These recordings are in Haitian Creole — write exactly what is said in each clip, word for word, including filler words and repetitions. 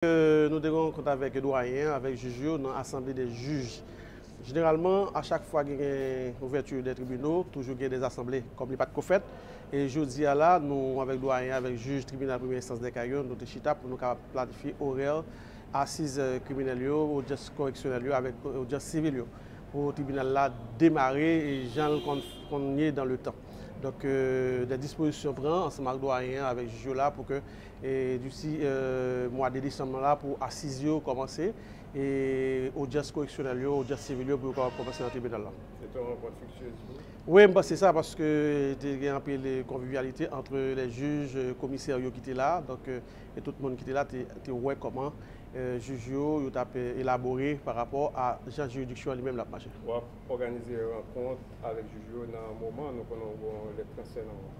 Euh, nou te gen rankont avèk dwayen an, avèk jij yo nan asanble de jij. Jeneralman, a chak fwa gen, gen ouvèti de tribino, toujou gen de asanble, kòm li pa t ko fèt. E jodi a la, nou avèk dwayen an, avèk jij tribinal premyè enstans Dèkay yo, nou te chita pou nou kapab planifye orè asiz, euh, kriminèl yo, odyans koreksyonèl yo, avèk odyans sivil yo, pou tribinal la demare e jan l konn, konn ye dan le tan. Donk, euh, de dispozisyon pran ansanm ak dwayen an, avèk jij yo la, pou ke, e, disi, euh, mwa de desanm la, pou asiz yo kòmanse, e odyans koreksyonèl yo, odyans sivil yo, pou yo kapab kòmanse nan tribinal la. Se te yon rankont friktyez pou ou? Wi, m panse sa, paske te gen anpil, e, konvivyalite ant lè jij, e, komisè yo ki te la, donk, e, e tout moun ki te la te, te wè kòman, e, jij yo, yo t ap, e, elabore pa rapò a jan jiridiksyon an li menm l ap mache. W ap òganize rankont avèk jij yo nan moman nou konnen w gen lè transfè nan men w.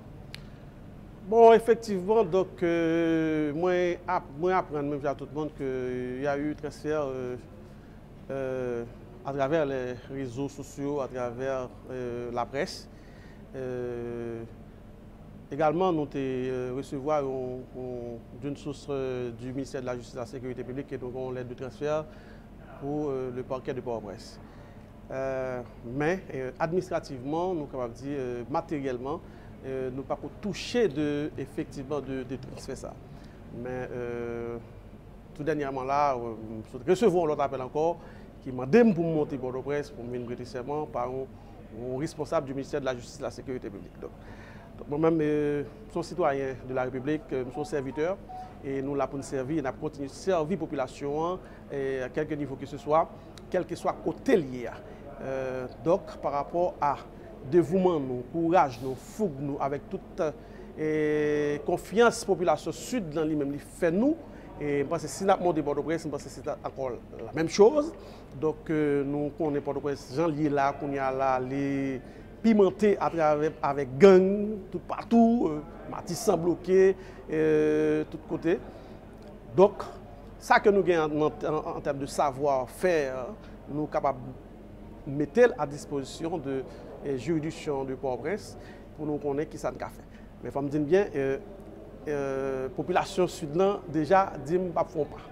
Bon, efektivman, donk, euh, mwen ap, mwen aprann menm jan tout moun ke y a eu transfè, euh, euh, atravè lè rezo sosyo, atravè, euh, laprès. Euh, egalman, nou te, euh, resevwa yon, yon, d'une source, euh, du ministère de la Justice et de la Sécurité Publique, ke nou gen yon lèt de transfè pou, euh, le parquet de Port-au-Prince. Euh, men, euh, administrativman, nou kapab di, euh, materyèlman, euh, nou pako touche de, efektivman, de, de transfè sa. Men, euh, tou dènyèman la, euh, m sot resevwa yon lòt apèl ankò ki mande m pou m monte Pòtoprens, pou m vin prete sèman pa yon, yon responsab du ministère de la Justice et de la Sécurité Publique. Donk, donk mwen menm, euh, m se yon sitwayen de la Repiblik, euh, m se yon sèvitè, e nou la pou n sèvi, e n ap kontinye sèvi popilasyon an, e kèlke nivo ke se swa, kèlkeswa kote l ye a. Euh, donk, pa rapò a devouman nou, kouraj nou, foug nou, avèk tout, e konfyans popilasyon Sid lan li menm li fè nou, e m panse si n ap monte Pòtoprens, m panse se ta-, ankò la menm choz. Donk, euh, nou konnen Pòtoprens, jan l ye la, kounye a la, li pimante atravè, avèk gang, toupatou, euh, Matisan bloke, euh, tout kote. Donk, sa ke nou gen an, an, an, an tèm de savwa fè, nou kapab mete l a dispozisyon de, eh, jiridiksyon de Pòtoprens pou nou konnen kisa n ka fè. Men fò m di n byen, eh, eh, popilasyon Sid lan deja di m p ap fè yon pa.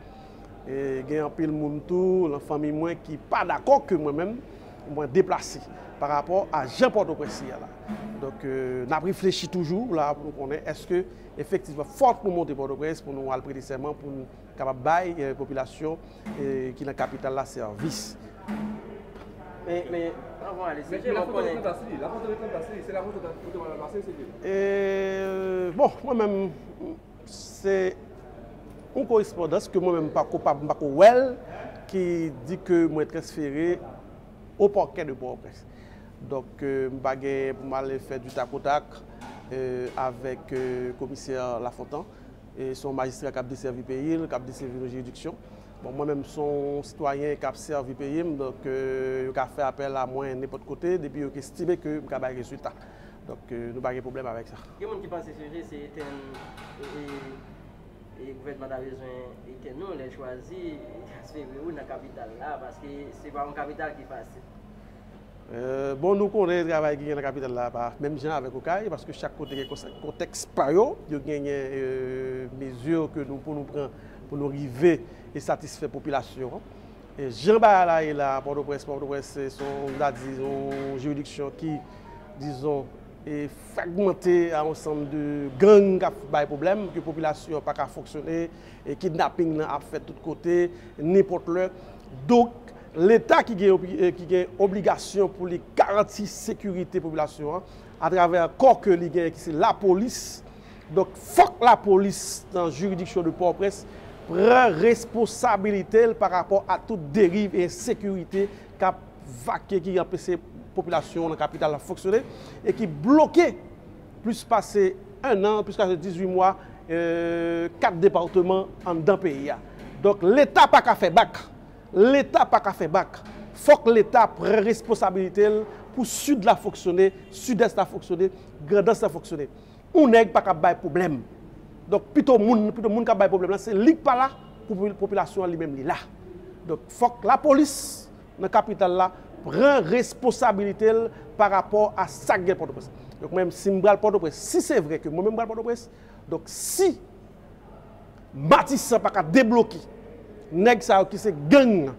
E gen anpil moun tou, nan fanmi mwen, ki pa dakò ke mwen menm, mwen deplase pa rapò a jan Pòtoprens ye a la. Donk, eh, n ap reflechi toujou la pou nou konnen èske efektivman fòk nou monte Pòtoprens pou nou al prete sèman, pou n kapab bay, eh, popilasyon, eh, ki nan kapital la sèvis. Men, men, anvan ale, se ke mwen konnen. E, bon, mwen menm, se yon korespondans ke mwen menm m pako, pa, m pako wè l, ki di ke mwen transfere au parquet de Port-au-Prince. Donk, eh, m pa gen pou m ale fè du tac au tac, eh, avèk, eh, komisè Lafontan. E se yon majistra k ap desèvi peyi l, k ap desèvi yon jiridiksyon. Bon, mwen menm, se yon sitwayen k ap sèvi peyi m, donk, eh, yo ka fè apèl a mwen nenpòt kote, depi yo estime ke m ka bay rezilta. Donk, eh, nou pa gen pwoblèm avèk sa. Gen moun ki panse se vre, se etèn, e, e, e gouvènman ta bezwen etèn ou, lè l chwazi transfere ou nan kapital la, paske se pa yon kapital ki fasil. Eh, bon, nou konnen travay ki gen nan kapital la pa menm jan avèk Okay, paske chak kote gen konse-, kontèks pa yo, yo genyen, eh, mezi ke nou, pou nou pran, pou nou rive e satisfè popilasyon an. E jan bagay la ye la, Pòtoprens, Pòtoprens, se, se yon, m ta di, yon jiridiksyon ki, dizon, e fragmante a yon sanm de gang k ap bay pwoblèm, ke popilasyon an pa ka fonksyone, e kidnaping nan ap fèt tout kote, nenpòt lè. Donk, Leta ki gen obi-, eh, ki gen obligasyon pou li garanti sekirite popilasyon an atravè kò ke li genyen, ki se lapolis. Donk, fòk lapolis nan jiridiksyon de Pòtoprens pran responsabilite l pa rapò a tout deriv e ensekirite k ap vake, ki anpeche popilasyon nan kapital la fonksyone e ki bloke plis pase en an, plis pase dizuit mwa, eh, kat depatman anndan peyi a. Donk, Leta pa ka fè bak. Leta pa ka fè bak. Fòk Leta pran responsabilite l pou Sid la fonksyone, Sidès la fonksyone, Grandans la fonksyone. Yon nèg pa ka bay pwoblèm. Donk, pito moun, pito moun k ap bay pwoblèm lan, se li k pa la, pou popi-, popilasyon an li menm li la. Donk, fòk lapolis nan kapital la pran responsabilite l pa rapò a sa k gen Pòtoprens. Donk, mwen menm, si m pral Pòtoprens, si se vre ke mwen menm m pral Pòtoprens, donk, si Matisan pa ka debloke Nèg sa yo ki se gang nan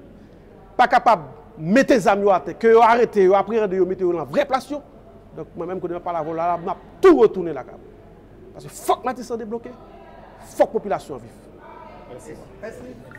pa kapab mete zam yo atè, ke yo arete yo, apreyande yo, mete yo nan vrè plas yo. Donk mwen menm kounye a pale avè w la, la, m ap tou retounen lakay mwen. Paske fòk Matisan debloke, fòk popilasyon an viv. Mèsi.